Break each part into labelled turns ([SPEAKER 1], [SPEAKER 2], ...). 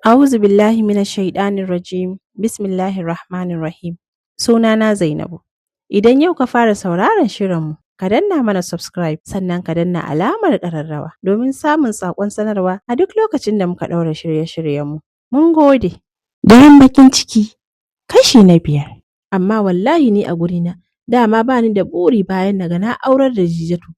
[SPEAKER 1] A'uzu billahi minash shaiɗanir rajim. Bismillahir Rahmanir Rahim. Sunana Zainabu. Idan yau ka fara sauraron shirinmu, ka danna mana subscribe sannan ka danna alamar ƙararrawa domin samun saƙon sanarwa a duk lokacin da muka ɗaura shirye-shiryenmu. Mun gode. Daren baƙin ciki kashi na 5. Amma wallahi ni a gurina dama ba ni da buri bayan na ga na aurar da Jijatu,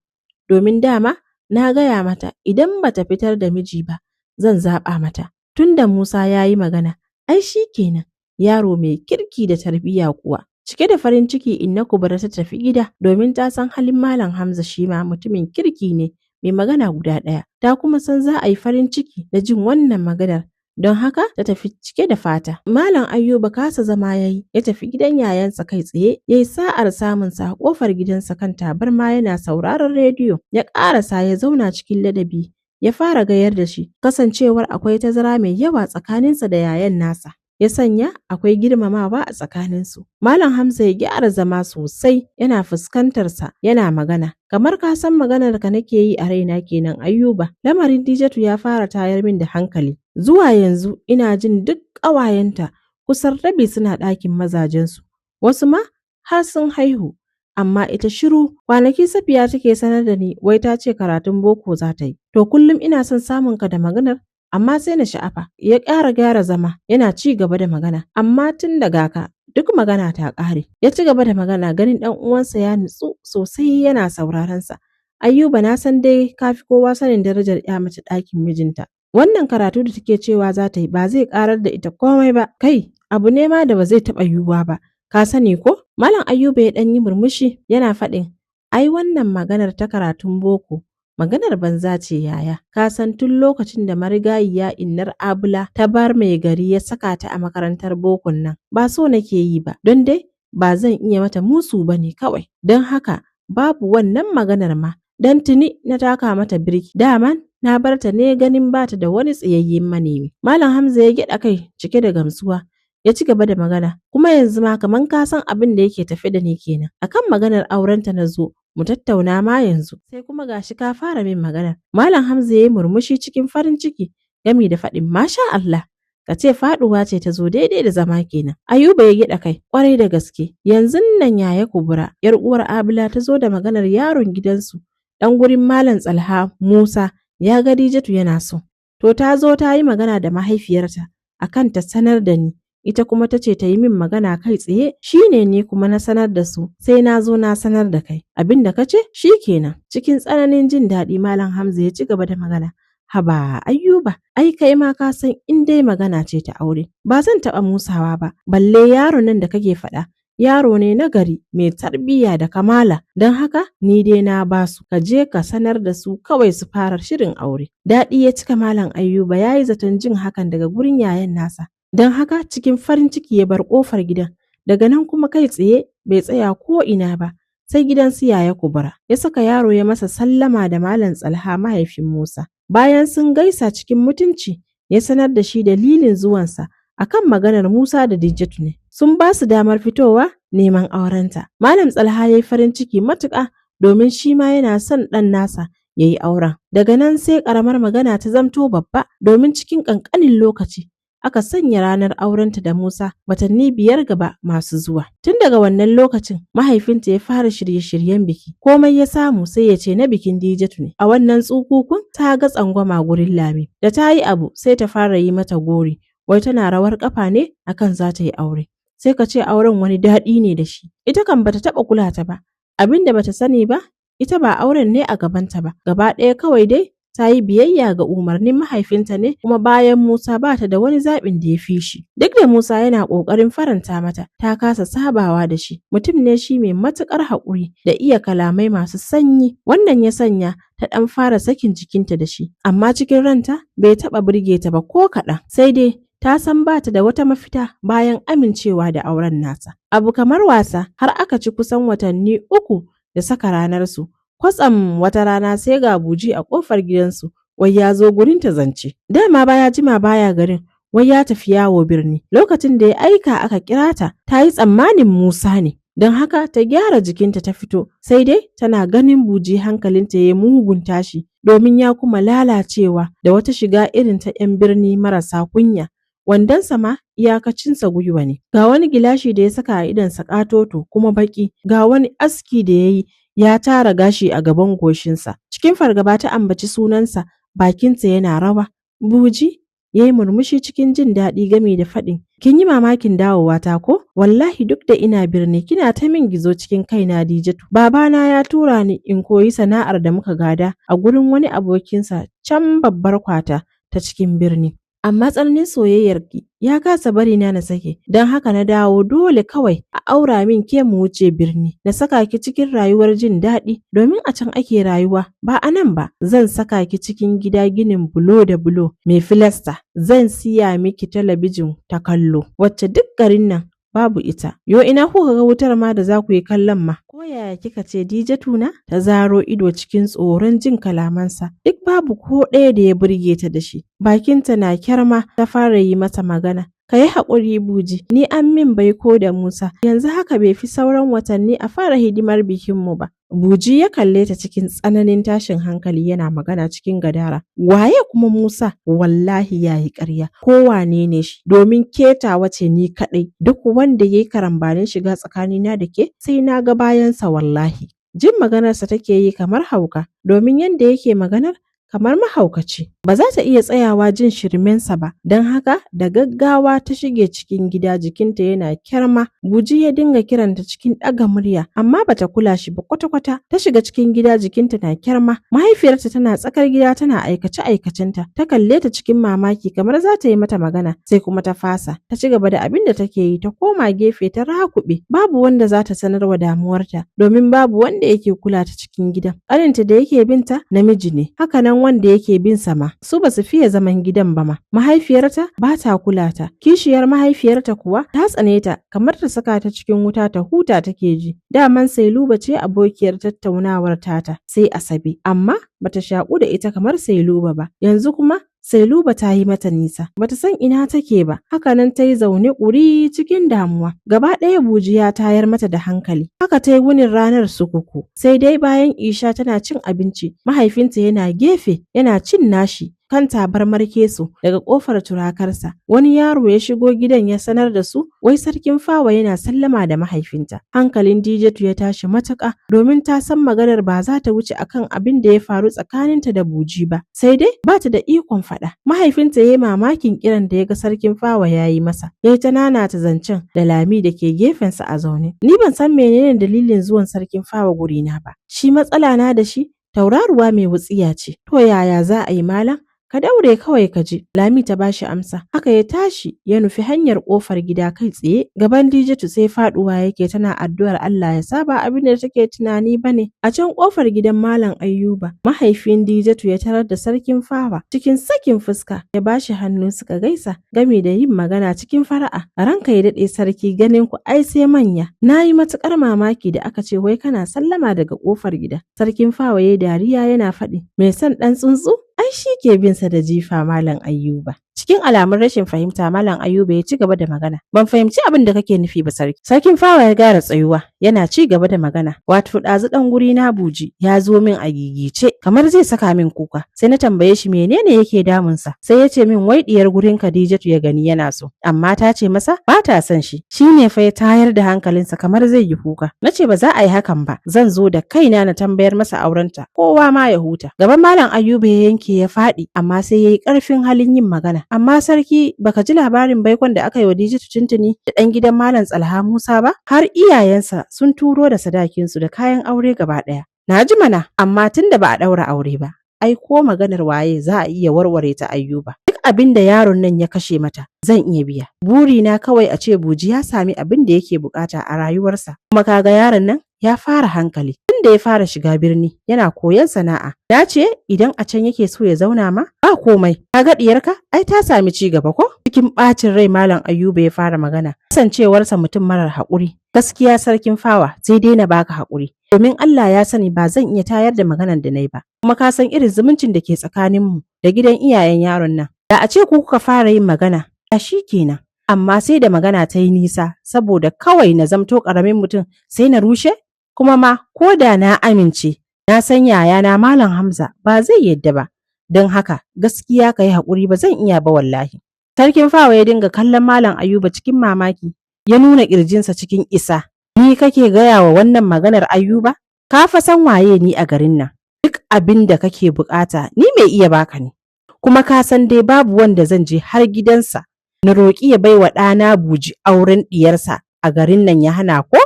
[SPEAKER 1] domin dama na gaya mata idan bata fitar da miji ba zan zaɓa mata. Tunda Musa ya yi magana, ai shi kenan, yaro mai kirki da tarbiyya kuwa. Cike da farin ciki Inna Kubura ta tafi gida domin ta san halin Malam Hamza, shi ma mutumin kirki ne mai magana guda ɗaya. Ta kuma san za a yi farin ciki da jin wannan maganar, don haka ta tafi cike da fata. Malam Ayuba kasa zama ya yi, ya tafi gidan yayansa kai tsaye, ya yi sa'ar samunsa a ƙofar gidansa kan tabarma yana sauraron rediyo. Ya ƙarasa ya zauna cikin ladabi, ya fara gayar da shi, kasancewar akwai tazara mai yawa tsakaninsa da yayan nasa, ya sanya akwai girmamawa a tsakaninsu. Malam Hamza ya gyara zama sosai yana fuskantarsa yana magana. Kamar ka san maganar ka nake yi a raina kenan, Ayuba. Lamarin Dijatu ya fara tayar min da hankali. Zuwa yanzu ina jin duk ƙawayenta kusan rabi suna ɗakin mazajensu, wasu ma har sun haihu. Amma ita shiru. Kwanaki Safiya take sanar da ni wai ta ce karatun boko za ta yi. To kullum ina son samun ka da maganar, amma sai na sha'afa. Ya ƙara gyara zama yana ci gaba da magana. Amma tun daga ka duk magana ta ƙare. Ya ci gaba da magana ganin ɗan uwansa ya nutsu sosai yana sauraron sa. Ayuba, na san dai ka fi kowa sanin darajar ‘ya mace ɗakin mijinta. Wannan karatu da take cewa za ta yi ba zai ƙarar da ita komai ba, kai, abu ne ma da ba zai taɓa yiwuwa ba. Ka sani ko? Malam Ayuba ya ɗan yi murmushi yana faɗin, ai wannan maganar ta karatun boko maganar banza ce, yaya. Ka san tun lokacin da marigayiya Innar Abula ta bar mai gari ya saka ta a makarantar bokon nan, ba so nake yi ba, don dai ba zan iya mata musu ba ne kawai. Don haka babu wannan maganar ma, don tuni na taka mata birki. Daman na bar ta ne ganin ba ta da wani tsayayyen manemi. Malam Hamza ya gyaɗa kai cike da gamsuwa. Ya ci gaba da magana, kuma yanzu ma kaman ka san abin da yake tafe da ni kenan. Akan maganar aurenta na zo mu tattauna ma yanzu, sai kuma gashi ka fara min magana. Malam Hamza ya yi murmushi cikin farin ciki gami da faɗin, masha Allah. Ka ce faɗuwa ce ta zo daidai da zama kenan. Ayuba ya gyaɗa kai, ƙwarai da gaske. Yanzun nan Yaya Kubura, ‘yar uwar Abila, ta zo da maganar yaron gidansu, ɗan gurin Malam Tsalha Musa, ya ga Dijatu yana so. To ta zo ta yi magana da mahaifiyarta akan ta sanar da ni. Ita kuma ta ce ta yi min magana kai tsaye, shi ne ni kuma na sanar da su, sai na zo na sanar da kai. Abin da ka ce shi kenan. Cikin tsananin jin daɗi Malam Hamza ya ci gaba da magana. Haba Ayuba, ai kai ma ka san in dai magana ce ta aure, ba zan taɓa musawa ba, balle yaron nan da kake faɗa. Yaro ne na gari mai tarbiyya da kamala, don haka ni dai na ba su, ka je ka sanar da su kawai su fara shirin aure. Daɗi ya cika Malam Ayuba, ya yi zaton jin hakan daga gurin yayan nasa. Don haka cikin farin ciki ya bar ƙofar gidan, daga nan kuma kai tsaye bai tsaya ko ina ba, sai gidan su Yaya Kubura. Ya saka yaro ya masa sallama da Malam Tsalha mahaifin Musa. Bayan sun gaisa cikin mutunci, ya sanar da shi dalilin zuwansa akan maganar Musa da Dijatu ne. Sun ba su damar fitowa neman aurenta. Malam Tsalha ya yi farin ciki matuƙa domin shi ma yana son ɗan nasa ya yi auren. Daga nan sai ƙaramar magana ta zamto babba, domin cikin ƙanƙanin lokaci aka sanya ranar aurenta da Musa watanni 5 gaba masu zuwa. Tun daga wannan lokacin mahaifinta ya fara shirye-shiryen biki, komai ya samu sai ya ce na bikin Dijatu ne. A wannan tsukukun ta ga tsangwama gurin Lami, da ta yi abu sai ta fara yi mata gori, wai tana rawar ƙafa ne akan za ta yi aure. Sai ka ce auren wani daɗi ne da shi. Ita kam bata taɓa kula ta ba, abin da bata sani ba, ita ba auren ne a gabanta ba, gaba ɗaya kawai dai ta yi biyayya ga umarnin mahaifinta ne, kuma bayan Musa ba ta da wani zaɓin da ya fi shi. Duk da Musa yana ƙoƙarin faranta mata, ta kasa sabawa da shi. Mutum ne shi mai matuƙar haƙuri da iya kalamai masu sanyi. Wannan ya sanya ta ɗan fara sakin jikinta da shi, amma cikin ranta bai taɓa burge ta ba ko kaɗan. Sai dai ta san ba ta da wata mafita bayan amincewa da auren nasa. Abu kamar wasa har aka ci kusan watanni 3 da saka ranarsu. Kwatsam wata rana sai ga Buji a ƙofar gidansu, wai ya zo gurin ta zance. Dama baya jima baya garin, wai ya tafi yawo birni. Lokacin da ya aika aka kira ta, ta yi tsammanin Musa ne. Don haka ta gyara jikinta ta fito, sai dai tana ganin Buji hankalinta ya yi mugun tashi, domin ya kuma lalacewa da wata shiga irin ta ‘yan birni marasa kunya. Wandonsa ma iyakacinsa gwiwa ne. Ga wani gilashi da ya saka a idonsa ƙatoto kuma baƙi. Ga wani aski da ya yi ya tara gashi a gaban goshinsa. Cikin fargaba ta ambaci sunansa, bakinta yana rawa. "Buji," ya yi murmushi cikin jin daɗi gami da faɗin, "Kin yi mamakin dawowata ko? Wallahi duk da ina birni kina ta min gizo cikin kaina, Dijatu. Babana ya tura ni in koyi sana'ar da muka gada a gurin wani abokinsa can Babbar Kwata ta cikin birni. Amma tsananin soyayyarki ya kasa bari na na sake, don haka na dawo. Dole kawai a aura min ke mu wuce birni, na saka ki cikin rayuwar jin daɗi, domin a can ake rayuwa ba a nan ba. Zan saka ki cikin gida ginin bulo da bulo mai filasta, zan siya miki talabijin ta kallo wacce duk garin nan babu ita. Yo, ina kuka ga wutar ma da za ku yi kallon ma? Ko yaya kika ce, Dijatu na?" Ta zaro ido cikin tsoron jin kalamansa. Duk babu ko ɗaya da ya burge ta da shi. Bakinta na kyarma ta fara yi masa magana. "Ka yi haƙuri Buji, ni an min baiko da Musa, yanzu haka bai fi sauran watanni a fara hidimar bikinmu ba." Buji ya kalle ta cikin tsananin tashin hankali yana magana cikin gadara. "Waye kuma Musa? Wallahi ya yi ƙarya, ko wane ne shi, domin ke tawa ce ni kaɗai, duk wanda ya yi karambanin shiga tsakanina da ke sai na ga bayansa wallahi." Jin maganarsa take yi kamar hauka, domin yadda yake maganar kamar mahaukaci. Ba za ta iya tsayawa jin shirmensa ba, don haka da gaggawa ta shige cikin gida jikinta yana kyarma. Buji ya dinga kiranta cikin ɗaga murya, amma bata kula shi ba kwata-kwata. Ta shiga cikin gida jikinta na kyarma. Mahaifiyarta tana tsakar gida tana aikace-aikacenta. Ta kalle ta cikin mamaki kamar za ta yi mata magana, sai kuma ta fasa. Ta ci gaba da abin da take yi, ta koma gefe ta rakuɓe. Babu wanda za ta sanarwa damuwarta, domin babu wanda yake kula ta cikin gidan. Ƙaninta da yake binta namiji ne, haka nan wanda yake bin sa ma, su basu fiye zaman gidan ba ma. Mahaifiyarta ba ta kula ta, kishiyar mahaifiyarta kuwa ta tsane ta kamar ta saka ta cikin wuta ta huta take ji. Daman Sailuba ce abokiyar tattaunawar tata, sai Asabe, amma bata shaƙu da ita kamar Sailuba ba. Yanzu kuma Sailuba ta yi mata nisa, bata san ina take ba, haka nan ta yi zaune ƙuri cikin damuwa. Gaba ɗaya Buji ya tayar mata da hankali. Haka ta yi wunin ranar sukuku, sai dai bayan isha tana cin abinci, mahaifinta yana gefe yana cin nashi kan tabarmar keso daga ƙofar turakarsa. Wani yaro ya shigo gidan ya sanar da su wai Sarkin Fawa yana sallama da mahaifinta. Hankalin Dijatu ya tashi matuƙa, domin ta san maganar ba za ta wuce akan abin da ya faru tsakaninta da Buji ba. Sai dai ba ta da ikon faɗa. Mahaifinta ya yi mamakin kiran da ya ga Sarkin Fawa ya yi masa. Ya yi ta nanata zancen da Lami da ke gefensa a zaune. "Ni ban san menene dalilin zuwan Sarkin Fawa gurina ba. Shi matsala na da shi tauraruwa mai wutsiya ce. To yaya za a yi, malam? Ka daure kawai ka je." Lami ta bashi amsa. Haka ya tashi ya nufi hanyar kofar gida kai tsaye. Gaban Dijatu sai faduwa yake tana addu'ar Allah ya sa ba abin da take tunani bane. A can kofar gidan Malam Ayyuba, mahaifin Dijatu, ya tarar da Sarkin Fawa cikin sakin fuska, ya bashi hannu suka gaisa gami da yin magana cikin fara'a. "Ranka ya daɗe sarki, ganin ku ai sai manya. Na yi matuƙar mamaki da aka ce wai kana sallama daga kofar gida." Sarkin Fawa ya dariya yana faɗi, "Mai son ɗan tsuntsu ai shi ke bin sa da jifa, Malam Ayyuba." Cikin alamun rashin fahimta Malam Ayyuba ya ci gaba da magana. "Ban fahimci abin da kake nufi ba, sarki." Sarkin Fawa ya gara tsayuwa yana ci gaba da magana. "Wato ɗazu ɗan guri na Buji ya zo min a gigice kamar zai saka min kuka. Sai na tambaye shi menene yake damunsa. Sai ya ce min wai ɗiyar gurin Khadijatu ya gani yana so. Amma ta ce masa ba ta son shi. Shi ne fa ya tayar da hankalinsa kamar zai yi kuka. Na ce ba za a yi hakan ba. Zan zo da kaina na tambayar masa aurenta. Kowa ma ya huta." Gaban Malam Ayyuba ya yanke ya faɗi, amma sai ya yi ƙarfin halin yin magana. "Amma sarki, baka ji labarin baikon da aka yi wa Dijatu tuntuni da ɗan gidan Malam Tsalha Musa ba? Har iyayensa sun turo da sadakinsu da kayan aure gaba ɗaya." "Na ji mana, amma tun da ba a ɗaura aure ba, ai ko maganar waye za a iya warware ta, Ayyuba. Duk abin da yaron nan ya kashe mata zan iya biya. Burina kawai a ce Buji ya sami abin da yake bukata a rayuwarsa. Kuma kaga yaron nan ya fara hankali. Tun da ya fara shiga birni yana koyon sana'a. Na ce idan a can yake so ya zauna ma ba komai. Kaga diyarka ai ta sami ci gaba ko?" Cikin ɓacin rai Malam Ayyuba ya fara magana. Kasancewarsa mutum marar haƙuri. "Gaskiya Sarkin Fawa, sai dai na baka haƙuri. Domin Allah ya sani ba zan iya tayar da maganar da na yi ba. Kuma ka san irin zumuncin da ke tsakaninmu da gidan iyayen yaron nan. Da a ce ku kuka fara yin magana, da shi kenan. Amma sai da magana ta yi nisa, saboda kawai na zamto ƙaramin mutum sai na rushe? Kuma ma ko da na amince, na san yayana Malam Hamza ba zai yadda ba. Don haka gaskiya ka yi haƙuri, ba zan iya ba wallahi." Sarkin Fawa ya dinga kallon Malam Ayuba cikin mamaki, ya nuna ƙirjinsa cikin isa. Ni kake gaya wa wannan maganar, Ayuba? Ka fa san waye ni a garin nan. Duk abin da kake buƙata ni mai iya baka ne. Kuma ka san dai babu wanda zan je har gidansa na roƙi ya baiwa ɗana Buji auren ɗiyarsa a garin nan ya hana ko?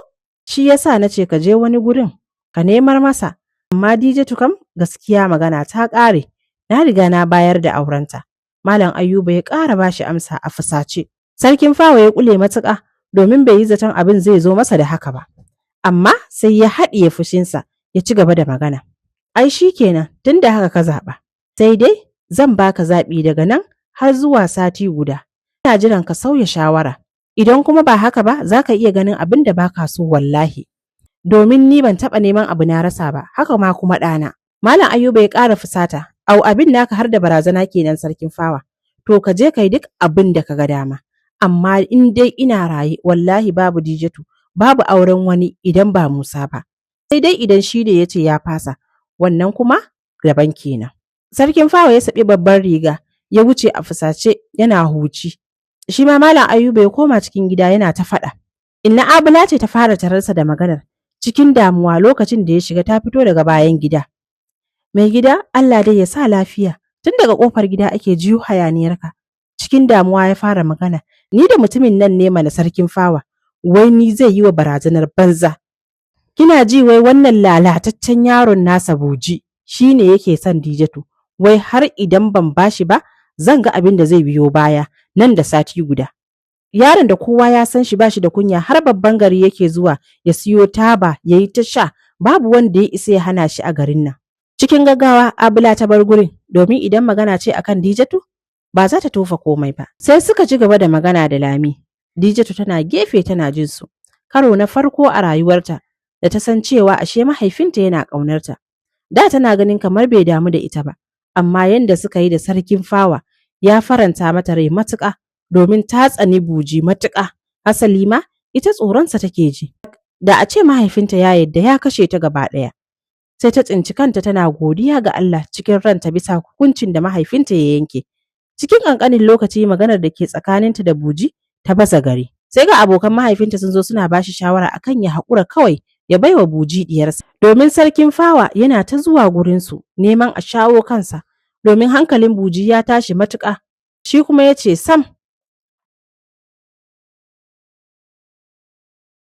[SPEAKER 1] Shi yasa na ce ka je wani gurin ka nemar masa. Amma Dijatu kam, gaskiya magana ta ƙare. Na riga na bayar da aurenta. Malam Ayuba ya ƙara bashi amsa a fusace. Sarkin Fawa ya ƙule matuƙa, domin bai yi zaton abin zai zo masa da haka ba. Amma sai ya haɗiye fushinsa, ya ci gaba da magana. Ai shi kenan, tun da haka ka zaɓa. Sai dai zan baka zaɓi daga nan har zuwa sati guda. Ina jiran ka sauya shawara. Idan kuma ba haka ba, za ka iya ganin abin da baka so wallahi. Domin ni ban taɓa neman abu na rasa ba, haka ma kuma ɗana. Malam Ayuba ya ƙara fusata. Au, abin naka har da barazana kenan, Sarkin Fawa. To, ka je ka yi duk abin da ka ga dama. Amma in dai ina raye, wallahi babu Dijatu, babu auren wani idan ba Musa ba. Sai dai idan shi ne ya ce ya fasa, wannan kuma daban kenan. Sarkin Fawa ya saɓi babban riga, ya wuce a fusace yana huci. Shi ma Malam Ayuba ya koma cikin gida yana ta faɗa. Inna Abula ce ta fara tararsa da maganar cikin damuwa. Lokacin da ya shiga, ta fito daga bayan gida. Mai gida, Allah dai ya sa lafiya. Tun daga kofar gida ake jiyo hayaniyarka. Cikin damuwa ya fara magana. Ni da mutumin nan ne mana, Sarkin Fawa. Wai ni zai yi wa barazanar banza. Kina ji, wai wannan lalataccen yaron nasa Buji shi ne yake son Dijatu. Wai har idan ban bashi ba, zan ga abin da zai biyo baya nan da sati guda. Yaron da kowa ya san shi bashi da kunya, har babban gari yake zuwa ya siyo taba ya yi ta sha, babu wanda ya isa ya hana shi a garin nan. Cikin gaggawa Abula ta bar gurin, domin idan magana ce akan Dijatu, ba za ta tofa komai ba. Sai suka ci gaba da magana da Lami. Dijatu tana gefe tana jin su. Karo na farko a rayuwarta da ta san cewa ashe mahaifinta yana ƙaunarta. Da tana ganin kamar bai damu da ita ba, amma yanda suka yi da Sarkin Fawa ya faranta mata rai matuƙa, domin ta tsani Buji matuƙa. Hasali ma ita tsoronsa take ji. Da a ce mahaifinta ya yadda, ya kashe ta gaba ɗaya. Sai ta tsinci kanta tana godiya ga Allah cikin ranta bisa hukuncin da mahaifinta ya yanke. Cikin ƙanƙanin lokaci maganar da ke tsakaninta da Buji ta baza gari. Sai ga abokan mahaifinta sun zo suna bashi shawara akan ya haƙura kawai ya baiwa Buji diyarsa. Domin Sarkin Fawa yana ta zuwa gurinsu neman a shawo kansa, domin hankalin Buji ya tashi matuƙa. Shi kuma ya ce sam.